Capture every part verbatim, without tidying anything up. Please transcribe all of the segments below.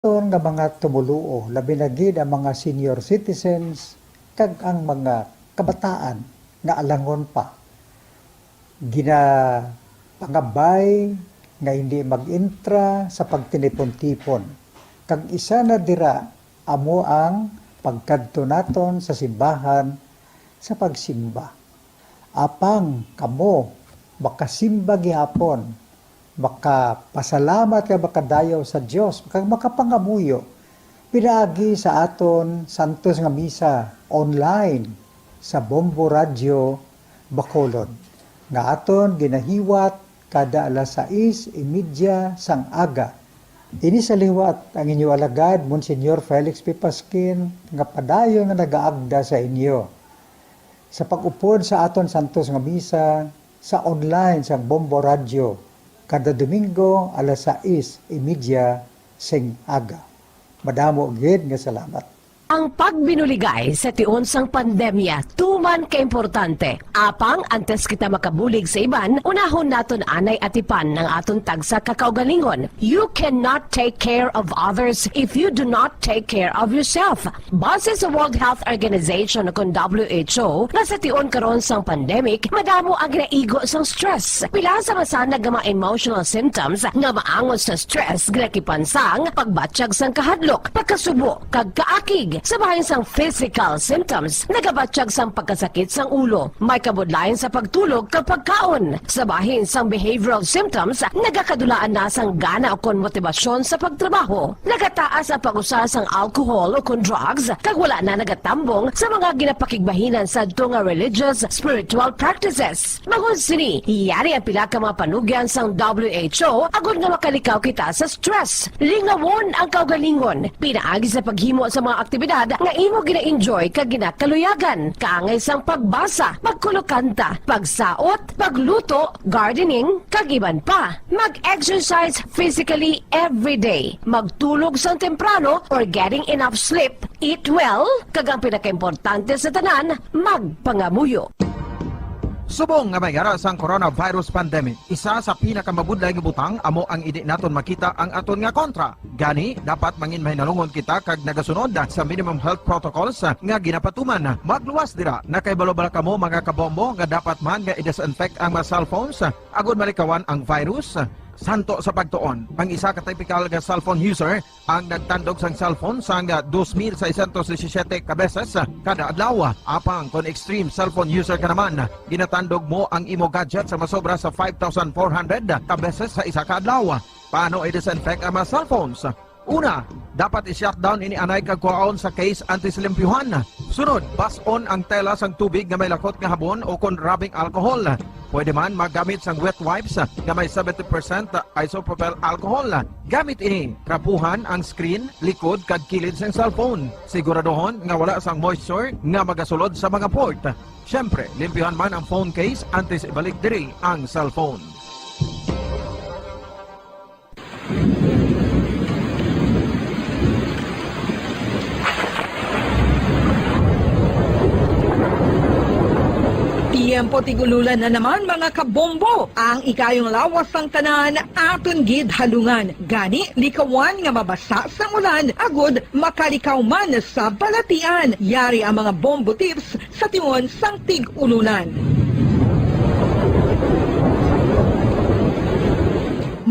Ton nga mga tumoluo, labi na gid ang mga senior citizens kag ang mga kabataan nga alangon pa, ginapangabay nga hindi mag-intra sa pagtinipon-tipon. Kag isa na dira amo ang pagkadto naton sa simbahan sa pagsimba. Apang kamo makasimba gihapon, makapasalamat kag makadayaw sa Dios, kag makapangamuyo pinaagi sa aton santos nga misa online sa Bombo Radyo Bacolod, nga aton ginahiwat kada alas sais y media sang aga. Ini sa liwat ang inyo alagad, Monsignor Felix P. Pasquin, nga padayon nga nagaagda sa inyo sa pag-upod sa aton santos nga misa sa online sang Bombo Radyo kada Domingo alas sais y media sing aga. Madamo gid nga salamat. Ang pagbinuligay sa tion sang pandemya tuman ka importante. Apang antes kita makabulig sa iban, unahon naton anay atipan ang aton tagsa ka kaugalingon. You cannot take care of others if you do not take care of yourself. Base sa World Health Organization o kon W H O, nga sa tion karon sang pandemic, madamo ang ginaigo sang stress. Pila sa masanag nga mga emotional symptoms nga maangot sa stress ginakipan sang pagbatyag sang kahadlok, pagkasubo, kag kaakig. Sa bahin sang physical symptoms, nagabatyag sang pagkasakit sang ulo, may kabudlayan sa pagtulog kag pagkaon. Sa bahin sang behavioral symptoms, nagakadulaan na sang gana ukon motibasyon sa pagtrabaho. Nagataas ang pag-usa sang alcohol ukon drugs, kag wala na nagatambong sa mga ginapakigbahinan sadto nga religious, spiritual practices. Bangod sini, yari ang pila ka mga panugyan sang W H O agod nga makalikaw kita sa stress. Lingawon ang kaugalingon pinaagi sa paghimo sa mga aktibidad nga imo gina-enjoy kag ginakaluyagan, kaangay sang pagbasa, pagkulokanta, pagsaot, pagluto, gardening, kag iban pa. Mag-exercise physically every day. Magtulog sang temprano or getting enough sleep. Eat well, kag ang pinakaimportante sa tanan, magpangamuyo. Subong nga may ara sang coronavirus pandemic, isa sa pinakamabudlay nga butang amo ang hindi naton makita ang aton nga kontra. Gani, dapat mangin mahinalungon kita kag nagasunod sa minimum health protocols nga ginapatuman. Magluwas dira, nakahibalo bala kamo, mga kabombo, nga dapat man nga i-disinfect ang mga cellphones agud malikawan ang virus? Santo sa pagtuon, ang isa ka typical nga cellphone user ang nagtandog sang cellphone sang dos mil seiscientos disisiete ka beses kada adlaw. Apang kon extreme cellphone user ka naman, ginatandog mo ang imo gadget sa masobra sa five thousand four hundred ka beses sa isa ka adlaw. Paano i-disinfect ang mga cellphones? Una, dapat i-shutdown ini anay kag kuhaon sa case antes limpyuhan. Sunod, bas-on ang tela sang tubig nga may lakot nga habon o kon rubbing alcohol. Pwede man maggamit sang wet wipes nga may seventy percent isopropyl alcohol. Gamit ini, trapuhan ang screen, likod, kag kilid sang cellphone. Siguraduhon nga wala sang moisture nga magasulod sa mga port. Siyempre, limpyuhan man ang phone case antes ibalik diri ang cellphone. Tiyempo tig-ululan na naman, mga kabombo. Ang ikayong lawas sang tanan aton gid halungan. Gani, likawan nga mabasa sang ulan agud makalikaw man sa balatian. Yari ang mga bombo tips sa tion sang tig-ululan.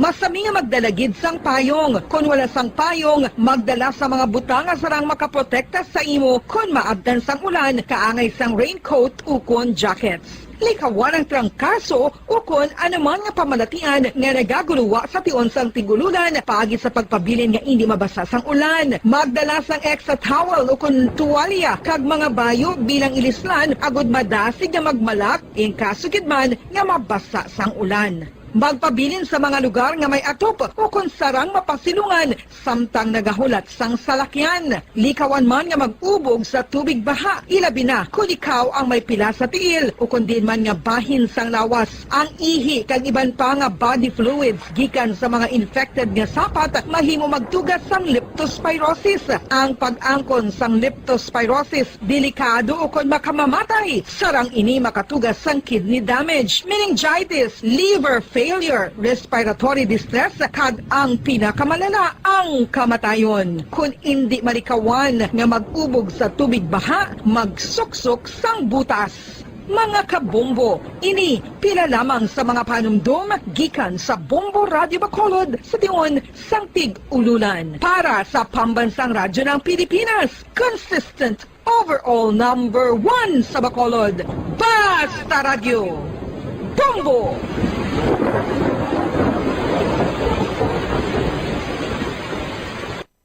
Masami nga magdala gid sang payong. Kon wala sang payong, magdala sa mga butang nga sarang makaprotekta sa imo kon maabtan sang ulan, kaangay sang raincoat ukon jackets. Likawan ang trangkaso ukon anuman nga pamalatian nga nagaguluwa sa tion sang tig-ululan paagi sa pagpabilin nga indi mabasa sang ulan. Magdala sang extra towel ukon tuwalya kag mga bayo bilang ilislan agud madasig nga magmalak in kaso gid man nga mabasa sang ulan. Magpabilin sa mga lugar nga may atop ukon sarang mapasilungan samtang nagahulat sang salakyan. Likawan man nga mag-ubog sa tubig baha, ilabi na kon ikaw ang may pila sa tiil ukon diin man nga bahin sang lawas. Ang ihi kag iban pa nga body fluids gikan sa mga infected nga sapat mahimo magtuga sang leptospirosis. Ang pag-angkon sang leptospirosis delikado ukon makamamatay. Sarang ini makatuga sang kidney damage, meningitis, liver failure, respiratory distress, kag ang pinakamalala, ang kamatayon. Kon indi malikawan nga mag-ubog sa tubig baha, magsuksok sang butas. Mga kabombo, ini pila lamang sa mga panumdom gikan sa Bombo Radyo Bacolod sa tion sang Tig-Ululan. Para sa Pambansang Radyo ng Pilipinas, consistent overall number one sa Bacolod, Basta Radyo, Bombo!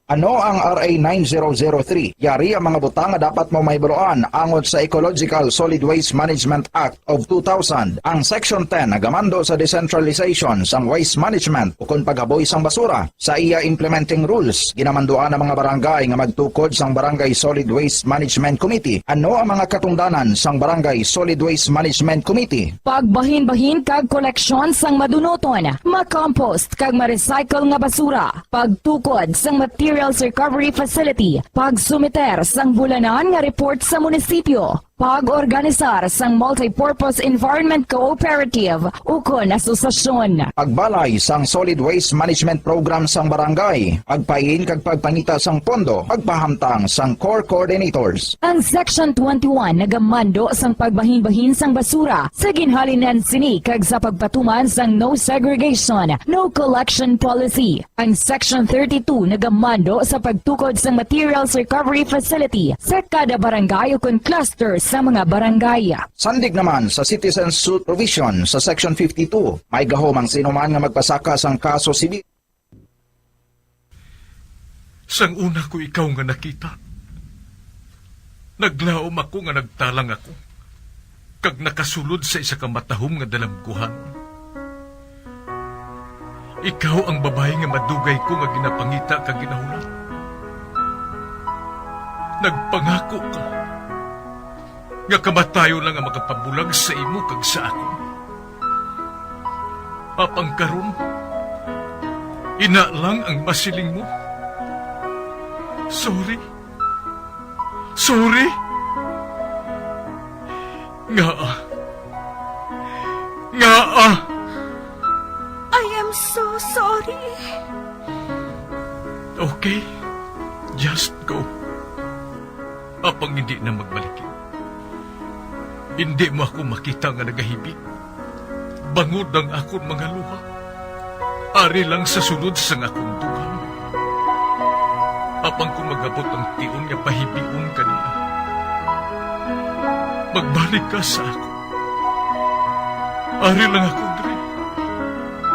Ano ang R A nine zero zero three? Yari ang mga butang nga dapat mo mahibaluan angot sa Ecological Solid Waste Management Act of two thousand. Ang Section ten nagamando sa decentralization sang waste management ukon paghaboy sang basura. Sa iya implementing rules, ginamanduan ang mga barangay nga magtukod sang Barangay Solid Waste Management Committee. Ano ang mga katungdanan sang Barangay Solid Waste Management Committee? Pagbahinbahin kag koleksyon sang madunuton, makompost kag ma-recycle nga basura, pagtukod sang materials recovery facility, pagsumiter sang bulanan nga report sa munisipyo, pag-organisar sang multipurpose environment cooperative ukon asosasyon. Pagbalay sang solid waste management program sang barangay, pagpain kag pagpangita sang pondo, pagpahamtang sang core coordinators. Ang Section twenty-one nagamando sang pagbahinbahin sang basura sa ginhalinan sini kag sa pagpatuman sang no segregation, no collection policy. Ang Section thirty-two nagamando sa pagtukod sang materials recovery facility sa kada barangay ukon cluster sa mga barangay. Sandig naman sa citizen suit provision sa Section fifty-two, may gahom ang sinuman nga magpasaka sang kaso sibil. Sang una ko ikaw nga nakita, naglaom ako nga nagtalang ako, kag nakasulod sa isa ka matahom nga dalamguhan. Ikaw ang babayi nga madugay ko nga ginapangita kag ginahulat. Nagpangako ka nga kamatayon lang ang makapabulag sa imo kag sa akon. Apang karon, ina lang ang masiling mo. Sorry. Sorry. Ngaa? Ngaa? I am so sorry. Okay. Just go. Apang hindi na magbalik. Hindi mo ako makita nga nagahibi. Bangod ang akon mga luha, ari lang sa sulod sang akon dughan. Apang kon mag-abot ang tion nga pahibion ka niya, magbalik ka sa akon. Ari lang ako diri,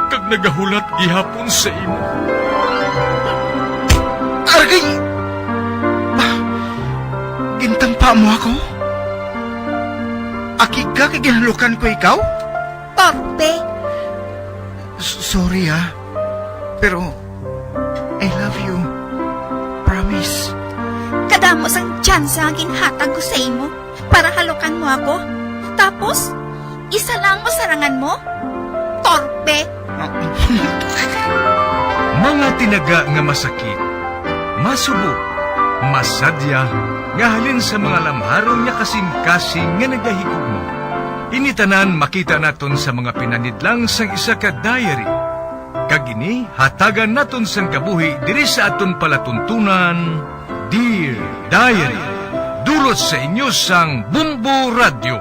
kag nagahulat gihapon sa imo. Aragay! Ba, gintampa mo ako? Akig ka kay ginhalukan ko ikaw? Torpe! S-, sorry, ah. Pero, I love you. Promise. Kadamo sang tsansa nga ginhatag ko sa imo para halukan mo ako. Tapos, isa lang masarangan mo? Torpe! Mga tinaga nga masakit, masubo, masadya, nga halin sa mga lamharon nga kasing-kasing nga nagahigugma. Ini tanan makita naton sa mga pinanidlang sang isa ka diary. Kag ini hatagan naton sang kabuhi diri sa aton palatuntunan, Dear Diary. Dulot sa inyo sang Bombo Radyo.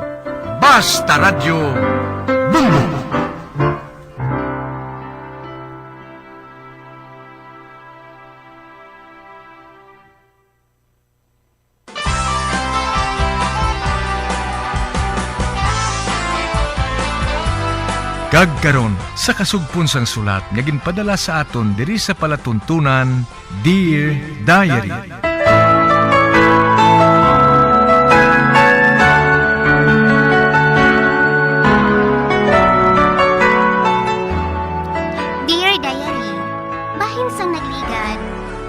Basta Radyo, Bombo! Kag karon, sa kasugpon sang sulat nga ginpadala sa aton diri sa palatuntunan, Dear Diary. Dear Diary, bahin sang nagligad,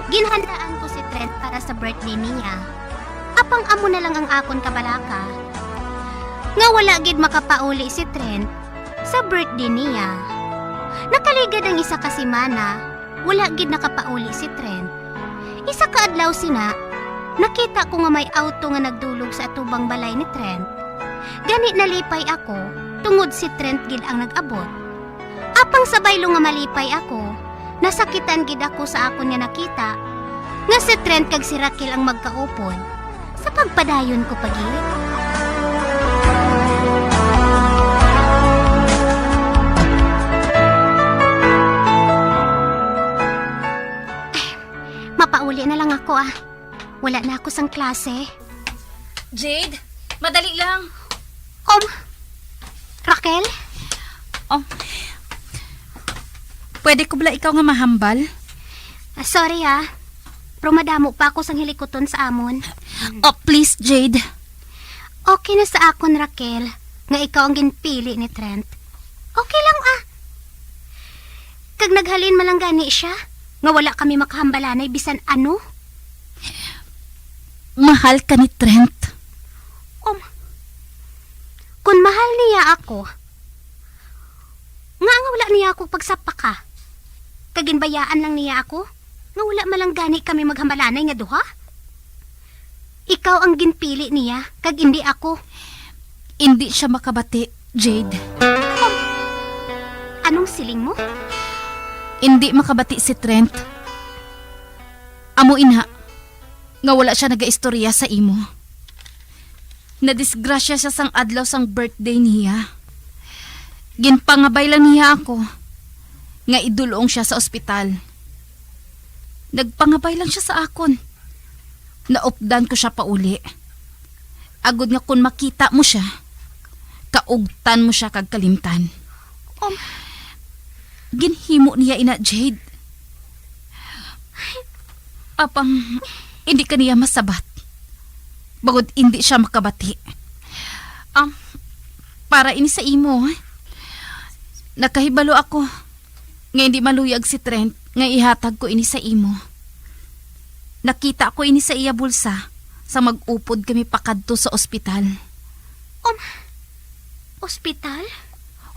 ginhandaan ko si Trent para sa birthday niya. Apang amo na lang ang akon kabalaka, nga wala gid makapauli si Trent sa birthday niya. Nakaligad ang isa ka semana, wala gid nakapauli si Trent. Isa ka adlaw sina, nakita ko nga may auto nga nagdulog sa atubang balay ni Trent. Gani nalipay ako, tungod si Trent gid ang nag-abot. Apang sa baylo nga malipay ako, nasakitan gid ako sa akon nga nakita nga si Trent kag si Raquel ang magkaupod. Sa pagpadayon ko pa gid. Ay, mapauli na lang ako, ah. Wala na ako sang klase. Jade, madali lang. Um, Raquel? Oh. Pwede ko bala ikaw nga mahambal? Ah, sorry, ha. Pero madamo pa ako sang hilikuton sa amon. Oh, please, Jade. Okay na sa akon, Raquel, nga ikaw ang ginpili ni Trent. Okay lang, ah. Kag naghalin man lang gani siya, nga wala kami makahambalanay bisan ano. Mahal ka ni Trent. Um, kun mahal niya ako, nga nga wala niya ako pagsapaka? Kag ginbayaan lang niya ako, nga wala man lang gani kami maghambalanay nga duha? Ikaw ang ginpili niya, kag indi ako. Indi siya makabati, Jade. Um, anong siling mo? Indi makabati si Trent. Amo ina, nga wala siya nagaistorya sa imo. Nadisgrasya siya sang adlaw sang birthday niya. Ginpangabay lang niya ako nga idul-ong siya sa ospital. Nagpangabay lang siya sa akon. Naupdan ko siya pauli, agod nga kon makita mo siya, kaugtan mo siya kag kalimtan. Um, ginhimo niya ina, Jade. Apang hindi ka niya masabat, bangod hindi siya makabati. Um, para ini sa imo, nakahibalo ako nga hindi maluyag si Trent nga ihatag ko ini sa imo. Nakita ko ini sa iya bulsa sa mag-upod kami pakadto sa ospital. Um, ospital?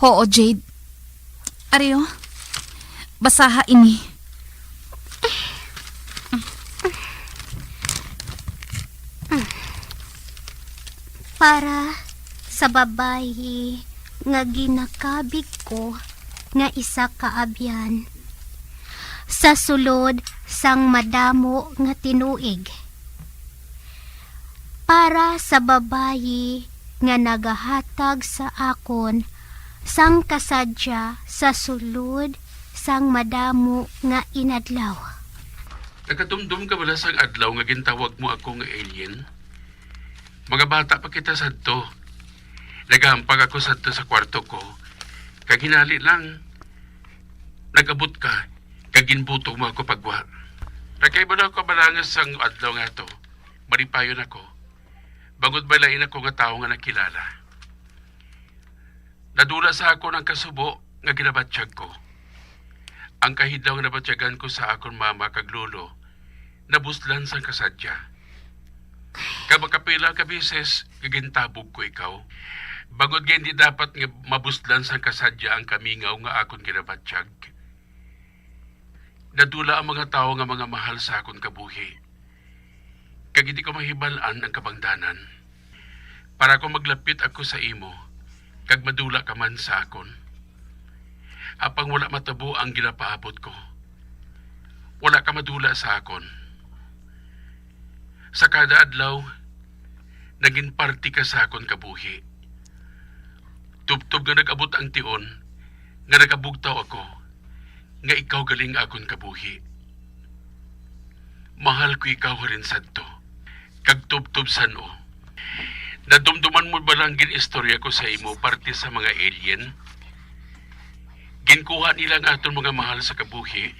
Oo, Jade. Ari, oh. Basaha ini. Para sa babayi nga ginakabig ko nga isa ka abyan, sa sulod sang madamo nga tinuig. Para sa babayi nga nagahatag sa akon sang kasadya sa sulod sang madamo nga inadlaw. Nakatumdom ka bala sang adlaw nga gintawag mo ako nga alien? Mga bata pa kita sadto. Nagahampag ako sadto sa kwarto ko, kag hinali lang, nag-abot ka, kag ginbutong mo ako pagwa. Nakaibalo ako bala nga sang adlaw nga to, malipayon ako, bangod may lain ako nga tawo nga nakilala. Nadula sa akon ang kasubo nga ginabatyag ko. Ang kahidlaw nga nabatyagan ko sa akon mama kag lolo, nabuslan sang kasadya. Kag makapila ka beses nga gintabog ko ikaw, bangod nga hindi dapat nga mabuslan sang kasadya ang kamingaw nga akon ginabatyag. Nadula ang mga tawo nga mga mahal sa akon kabuhi, kag hindi ko mahibal-an ang kabangdanan. Para kung maglapit ako sa imo, kag madula ka man sa akon. Apang wala matabo ang ginapaabot ko. Wala ka madula sa akon. Sa kada adlaw, naging parte ka sa akon kabuhi. Tubtob nga nag-abot ang tion, nga nagabugtaw ako, nga ikaw gali ang akon kabuhi. Mahal ko ikaw halin sadto, kag tubtob san-o. Nadumduman mo bala ang gin-istorya ko sa imo parte sa mga alien? Ginkuha nila ang aton mga mahal sa kabuhi,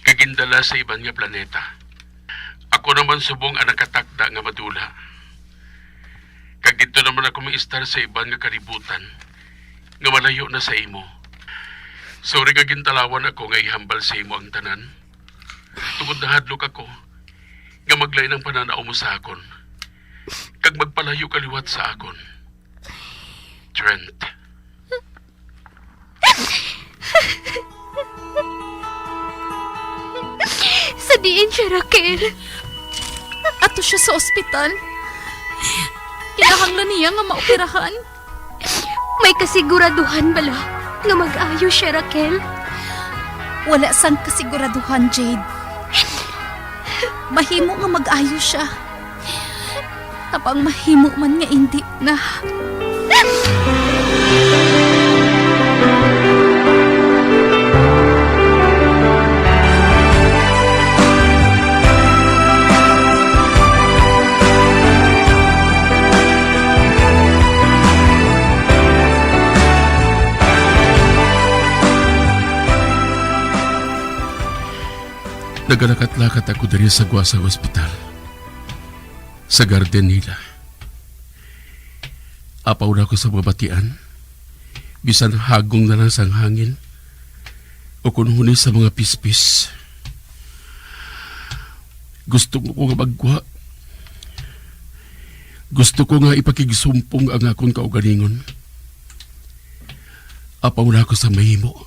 kag gindala sa iban nga planeta. Ako naman subong ang nakatakda nga madula. Kag didto naman ako maistar sa iban nga kalibutan nga malayo na sa imo. Sorry nga gintalawan ako nga ihambal sa imo ang tanan. Tungod nahadlok ako nga maglain ang pananaw mo sa akon, kag magpalayo ka liwat sa akon. Trent. Sa diin siya, Raquel? Ato siya sa ospital. Kinahanglan niya nga maoperahan. May kasiguraduhan bala nga mag-ayo siya, Raquel? Wala sang kasiguraduhan, Jade. Mahimo nga mag-ayo siya. Apang mahimo man nga indi na. Nagalakat-lakat ako diri sa gwa sang ospital, sa garden nila. Apaw na ako sa mga batian, bisan hagong na lang sang hangin, o kon huni sa mga pispis. Gusto ko nga maggwa. Gusto ko nga ipakigsumpong ang akon kaugalingon. Apaw na ako sa mahimo.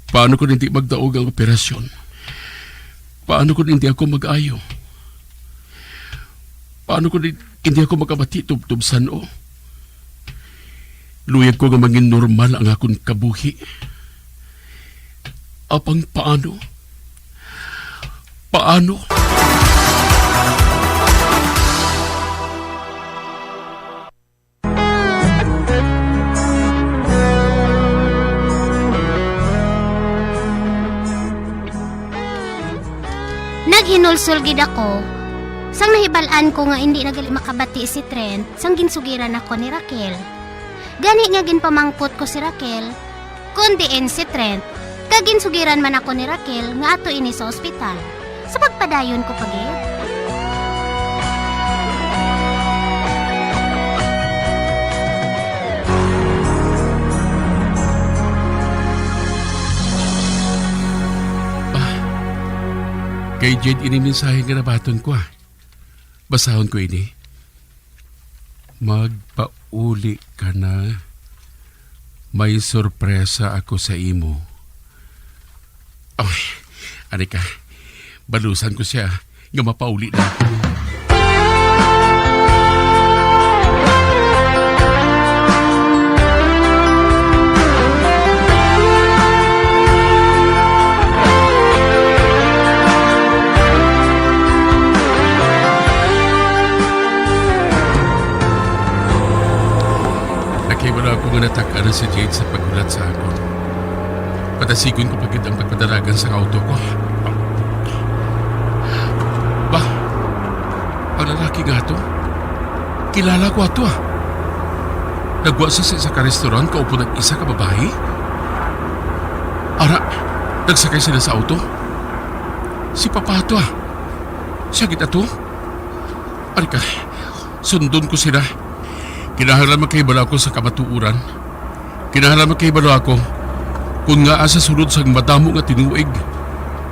Paano kon hindi magdaog ang operasyon? Paano kon hindi ako mag-ayo? Paano kon di-, hindi ako makabati tubtob san-o? Luyag ko nga mangin normal ang akon kabuhi. Apang paano? Paano? Naghinulsol gid ako sang nahibal-an ko nga indi na gali makabati si Trent sang ginsugiran ako ni Raquel. Gani nga ginpamangkot ko si Raquel kon diin si Trent, kag ginsugiran man ako ni Raquel nga ato ini sa ospital. Sa pagpadayon ko pa gid. Ah, kay Jade ini mensahe nga nabaton ko, ah. Basahon ko ini. Magpauli ka na. May sorpresa ako sa imo. Ay, ari ka. Balusan ko siya nga mapauli na ako. Nakahibalo ako nga natak-an na si Jade sa paghulat sa akon. Padasigon ko pa gid ang pagpadalagan sa auto ko. Ba, ang lalaki nga to, kilala ko ato, ah. Nagwa siya sa isa ka restaurant kaupod ang isa ka babayi. Ara, nagsakay sila sa auto. Si Papa ato, ah. Siya gid ato. Ari ka, sundon ko sila. Kinahanglan makahibalo ako sa kamatuoran. Kinahanglan makahibalo ako kon ngaa sa sulod sang madamo nga tinuig,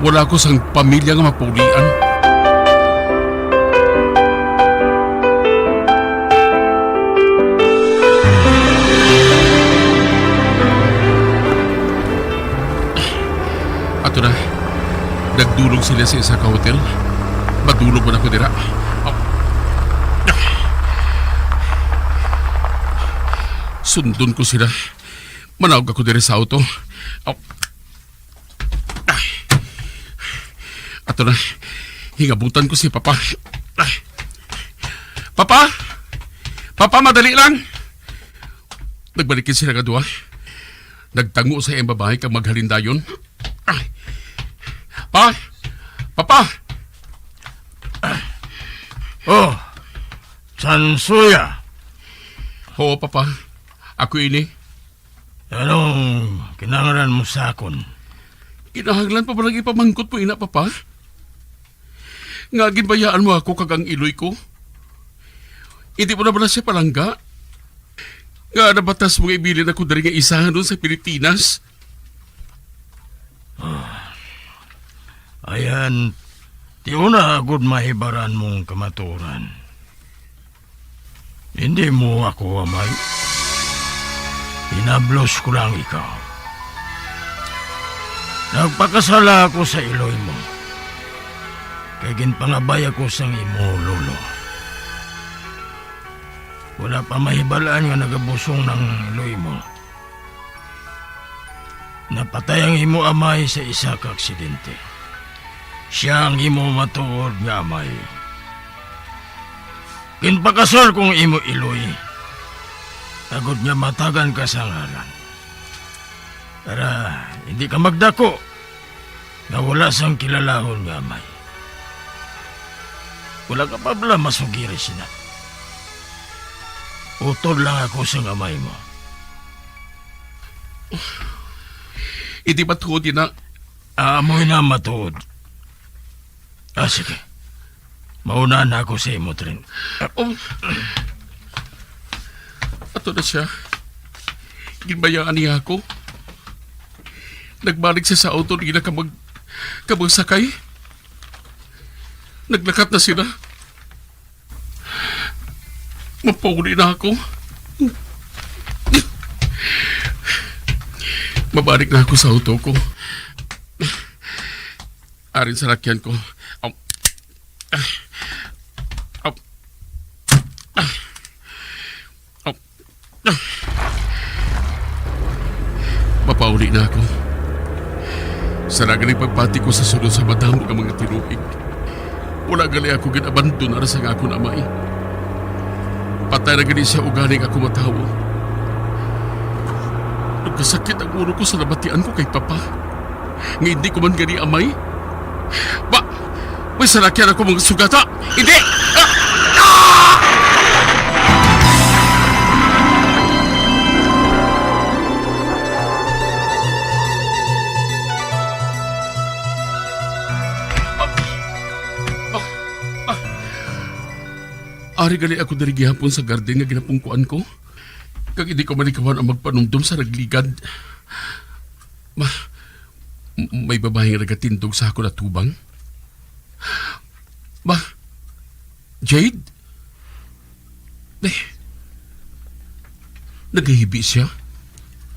wala ako sang pamilya nga mapaulian. Ato na. Nagdulog sila sa isa ka hotel. Madulog man ako dira. Sundon ko sila. Manaog ako diri sa auto. Ato na. Hingabutan ko si Papa. Papa! Papa, madali lang! Nagbalik gid sila nga duha. Nagtango sa iyang babayi kag maghalin dayon. Ay. Pa! Papa! Oh, Sansuya! Oo, Papa. Ako ini. Anong kinahanglan mo sa akon? Kinahanglan pa ba lang ipamangkot mo ina, Papa? Nga ginbayaan mo ako kag ang iloy ko? Hindi mo na bala siya palangga? Nga nabatas mo nga ibilin ako diri nga isa doon sa Pilipinas? Ah, ayan, ti una agud mahibaran mong kamaturan. Hindi mo ako amay. Hinablos ko lang ikaw. Nagpakasala ako sa iloy mo. Kay ginpangabay ako sang imo lolo. Wala pa mahibal-an nga nagabusong nang luy mo. Napatay ang imo amay sa isa ka aksidente. Siya ang imo matuod nga amay. Ginpakasal ko ang imo iloy, agod nga matagan ka sa ngalan. Para hindi ka magdako nga wala sang kilalahon nga amay. Wala ka pa bala masugiri sina. Utod lang ako sang amay mo. Hindi matuod ina. Amoy na matuod. Ah, sige. Mauna na ako sa imo, Trent. Um, ato na siya. Ginbayaan niya ako. Nagbalik siya sa auto nila ka mag-, ka magsakay. Naglakat na sila. Mapauli na ako. Mabalik na ako sa auto ko. Arin sa lakyan ko. Aw. Aw. Aw. Aw. Mapauli na ako. Sa nagaling pagpati ko sa sulod sa madamo nga mga tinuig, wala gali ako ginabandonar sa akon amay. Patay na gani siya ugaling ako matawo. Nagkasakit ang ulo ko sa nabatian ko kay Papa, nga hindi ko man gani amay. Ba, may salakyan ako mga sugata. Hindi! Ah! Ah! Ah! Ah! Ari gali ako diri gihapon sa garden nga ginapungkuan ko, kag hindi ko malikawan ang magpanumdom sa nagligad. Ma, M-, may babayi nga nagatindog sa akon atubang. Ba, Jade? Eh, nagahibi siya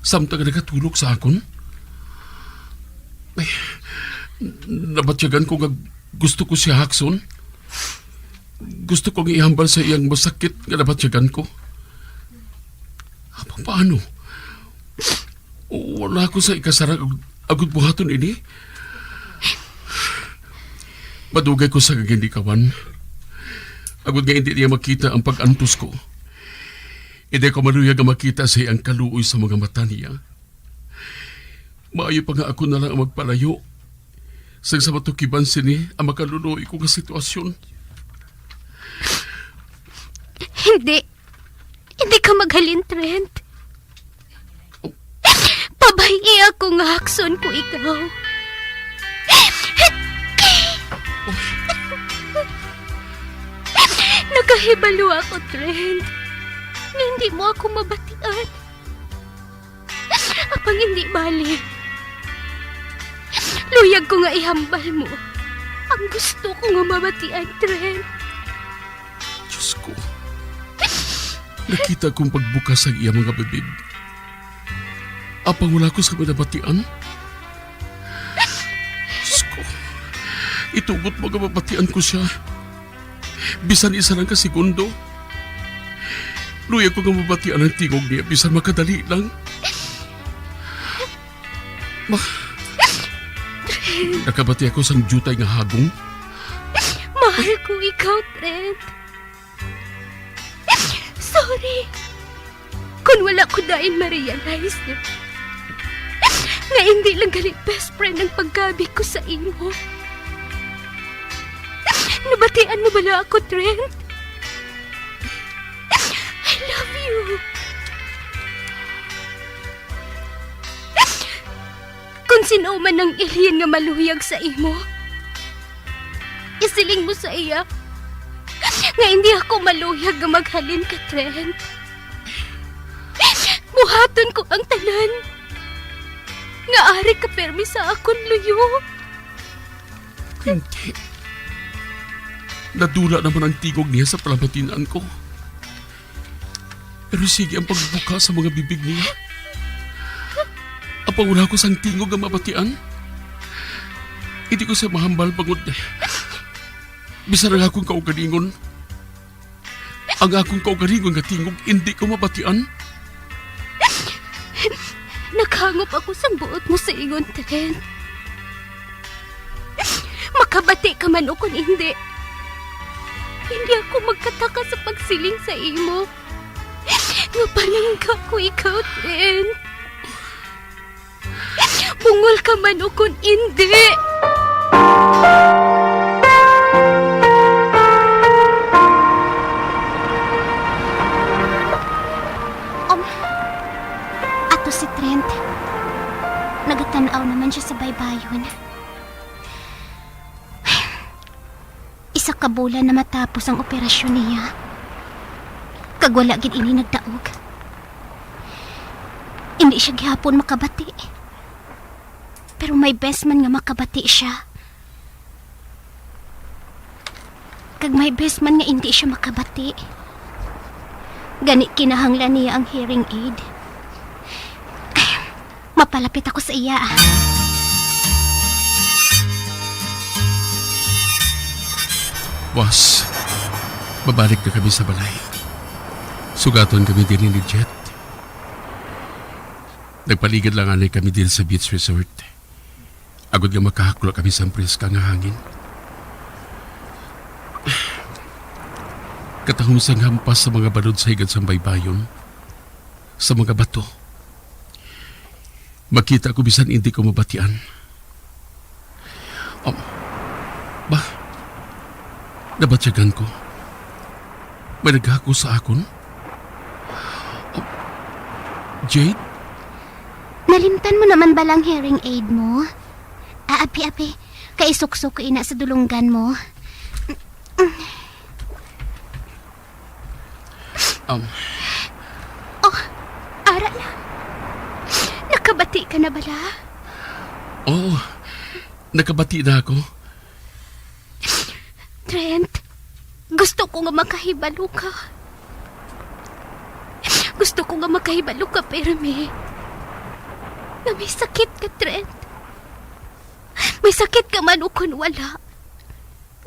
samtang nagatulog sa akon. Eh, nabatyagan ko nga gusto ko siya hakson. Gusto ko nga ihambal sa iyang masakit nga nabatyagan ko. Apa, paano? Wala ko sa ikasarang ag-, agud buhaton ini. Madugay ko sa ginikawan, agud nga hindi niya makita ang pag-antos ko. Hindi ko maluyag nga makita sa iyang kaluoy sa mga mata niya. Maayo pa nga ako na lang ang magpalayo, sang sa matukiban sini ang makaluloy ko nga sitwasyon. Hindi. Hindi ka maghalin, Trent. Pabay-i ako nga hakson ko ikaw. Nakahibalo ako, Trent, nga hindi mo ako mabatian. Apang hindi bali. Luyag ko nga ihambal mo ang gusto ko nga mabatian, Trent. Diyos ko. Nakita kong pagbukas ang iya mga bibig. Apang wala ko sa nabatian. Diyos ko. Itugot mo nga mabatian ko siya. Bisan isa lang ka segundo. Luyag ko nga mabatian ang tingog niya, bisan makadali lang. Ma-, nakabati ako sang diutay nga hagong. Mahal ko ikaw, Trent. Sorry. Kon wala ko dayon ma-realize nga hindi lang gali best friend ang pagkabig ko sa imo. Nabatian mo bala ako, Trent? I love you. Kon sin-o man ang alien nga maluyag sa imo, isiling mo sa iya nga hindi ako maluyag nga maghalin ka, Trent. Buhaton ko ang tanan nga ari ka pirmi sa akon luyo. Hindi. Nadula naman ang tingog niya sa palamatian ko. Pero sige ang pagbuka sa mga bibig niya. Apang wala ko sang tingog nga mabatian. Hindi ko siya mahambal bangod bisan ang akong kaugalingon. Ang akong kaugalingon nga tingog indi ko mabatian. Nakahangop ako sang buot mo sa ingon, Trent. Makabati ka man ukon indi, hindi ako magkataka sa pagsiling sa imo nga palangga ko ikaw, Trent. Bungol ka man ukon indi. Um, ato si Trent. Nagatan-aw naman siya sa baybayon. Isa ka bulan na matapos ang operasyon niya, kag wala gid ini nagdaog. Indi siya gihapon makabati. Pero may best man nga makabati siya. Kag may best man nga indi siya makabati. Gani kinahanglan niya ang hearing aid. Mapalapit ako sa iya, ah. Boss, mabalik na kami sa balay. Sugaton kami din ni Jet. Nagpaligid lang anay kami din sa beach resort, agod nga makahaklo kami sang preska nga hangin. Katahom sang hampas sa mga balod sa higad sang baybayon, sa mga bato. Makita ko bisan indi ko mabatian. Um, ba? Nabatyagan ko. May naghakos sa akon? Um, Jade? Nalimtan mo naman bala ang hearing aid mo? Ah, abi, abi. Kaisuksok ko ina sa dulunggan mo. Um. Oh, ara na. Nakabati ka na bala? Oo, nakabati na ako. Trent, gusto ko nga makahibalo ka. Gusto ko nga makahibalo ka, pirmi, nga may sakit ka, Trent. May sakit ka man ukon wala.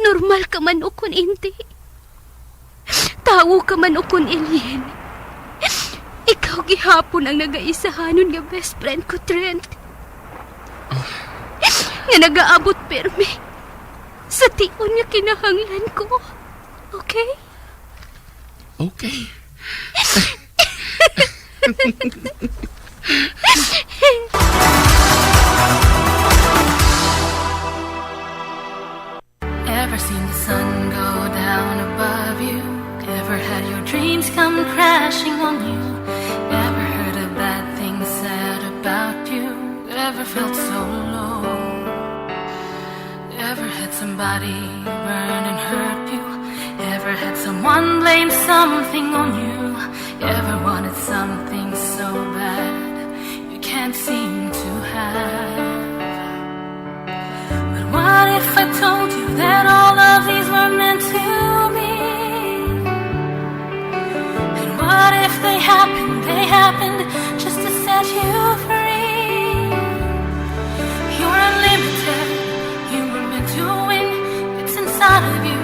Normal ka man ukon indi. Tawo ka man ukon alien. Ikaw gihapon ang nagaisahanon nga best friend ko, Trent. Nga nagaabot pirmi sa tion nga kinahanglan ko. Okay? Okay. Ever seen the sun go down above you? Ever had your dreams come crashing on you? Ever heard a bad thing said about you? Ever felt so low? Ever had somebody burn and hurt you? Ever had someone blame something on you? Ever wanted something so bad you can't seem to have? But what if I told you that all of these were meant to be? And what if they happened, they happened just to set you free? You're unlimited, you were meant to win. It's inside of you,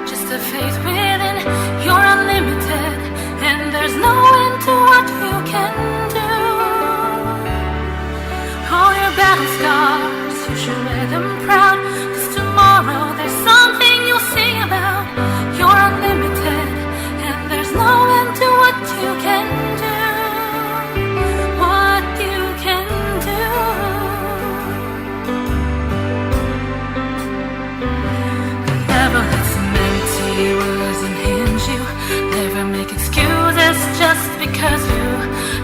just a faith within. You're unlimited, and there's no end to what you can do. All your battle scars, you should wear them proud. 'Cause tomorrow there's something you'll sing about. You're unlimited, and there's no end to what you can do. What you can do. Never let some empty words unhinge you. Never make excuses just because you,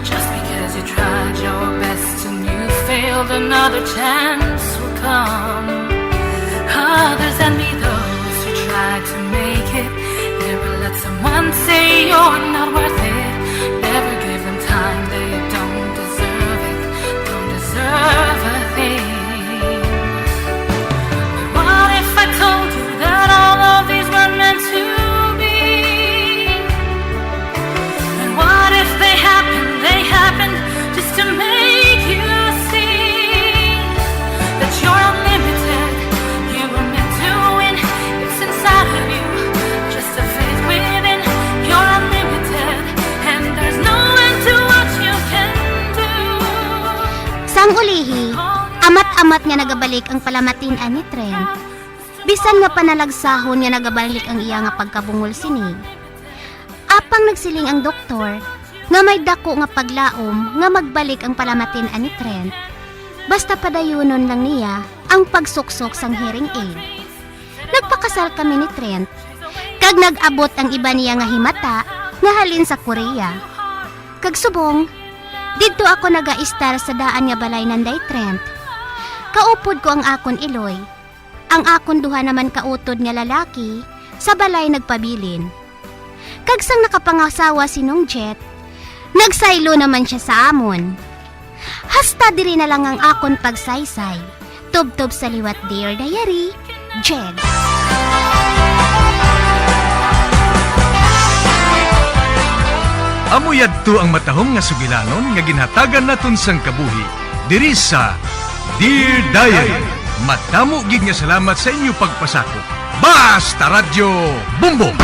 just because you tried your best and you failed, another chance will come. Others envy those who try to make it. Never let someone say you're not worth it. Never give them time, they don't deserve it, don't deserve a thing. But what if I told you that all of these were meant to be? And what if they happened, they happened just to make you see that you're unlimited, you were meant to win. It's inside of you, just a faith within. You're Mat nga nagabalik ang palamatin-an ni Trent, bisan nga panalagsahon nga nagabalik ang iya nga pagkabungol sini. Apang nagsiling ang doktor nga may dako nga paglaom nga magbalik ang palamatin-an ni Trent, basta padayunon lang niya ang pagsuksok sang hearing aid. Nagpakasal kami ni Trent, kag nag-abot ang iba niya nga himata nga halin sa Korea. Kag subong, didto ako nagaistar sa daan nga balay nanday Trent. Kaupod ko ang akon iloy. Ang akon duha naman ka utod nga lalaki sa balay nagpabilin. Kag sang nakapangasawa si Nong Jet, nagsaylo naman siya sa amon. Hasta diri na lang ang akon pagsaysay. Tubtob sa liwat, Dear Diary, Jed. Amo yadto ang matahom nga sugilanon nga ginhatagan naton sang kabuhi diri sa Dear Diary. Madamo gid nga salamat sa inyo pagpasakop. Basta Radyo Bumbong!